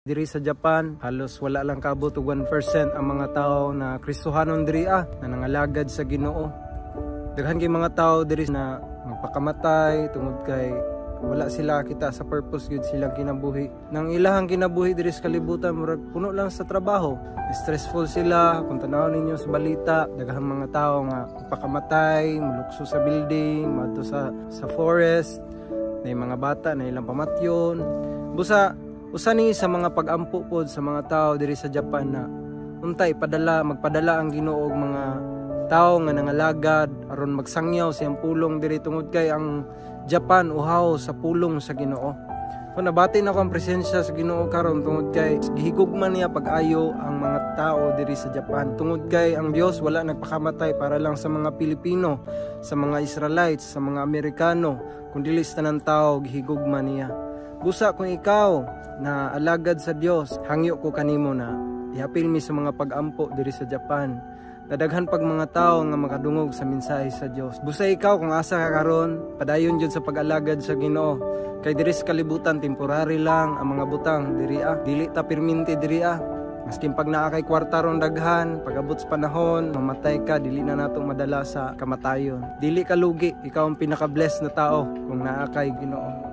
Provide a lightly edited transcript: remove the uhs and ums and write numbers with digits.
Diri sa Japan, halos wala lang kaabot og 1% ang mga tao na Kristohanon diri na nangalagad sa Ginoo. Daghan kay mga tao diri na magpakamatay tungod kay wala sila kita sa purpose gyud silang kinabuhi. Nang ilahang kinabuhi diri sa kalibutan, murag puno lang sa trabaho. Stressful sila. Kung tan-awon ninyo sa balita, daghang mga tao nga magpakamatay, mulukso sa building, moadto sa forest, na mga bata na ilang pamatyon. Busa usa ni sa mga pag-ampo pod sa mga tao diri sa Japan na untay padala magpadala ang Ginoo og mga tao nga nangalagad aron magsangyaw sa iyang pulong diri, tungod kay ang Japan uhaw sa pulong sa Ginoo. So nabati nako ang presensya sa Ginoo karon tungod kay gihigugma niya pag-ayo ang mga tao diri sa Japan. Tungod kay ang Dios wala nagpakamatay para lang sa mga Pilipino, sa mga Israelites, sa mga Amerikano, kun dili sa tanan tao gihigugma niya. Busa kung ikaw na alagad sa Dios, hangyo ko kanimo na ihapil mi sa mga pag-ampo diri sa Japan. Nadaghan pag mga tao nga makadungog sa mensahe sa Dios. Busa ikaw kung asa ka karon, padayon jud sa pag-alagad sa Ginoo. Kay diri sa kalibutan, temporary lang ang mga butang diri ah. Dili ta perminti diri ah. Maskin pag naa kay kwarta ron daghan, pag-abot sa panahon, mamatay ka, dili na nato madala sa kamatayon. Dili ka lugi, ikaw ang pinaka-blessed na tao kung naa kay Ginoo.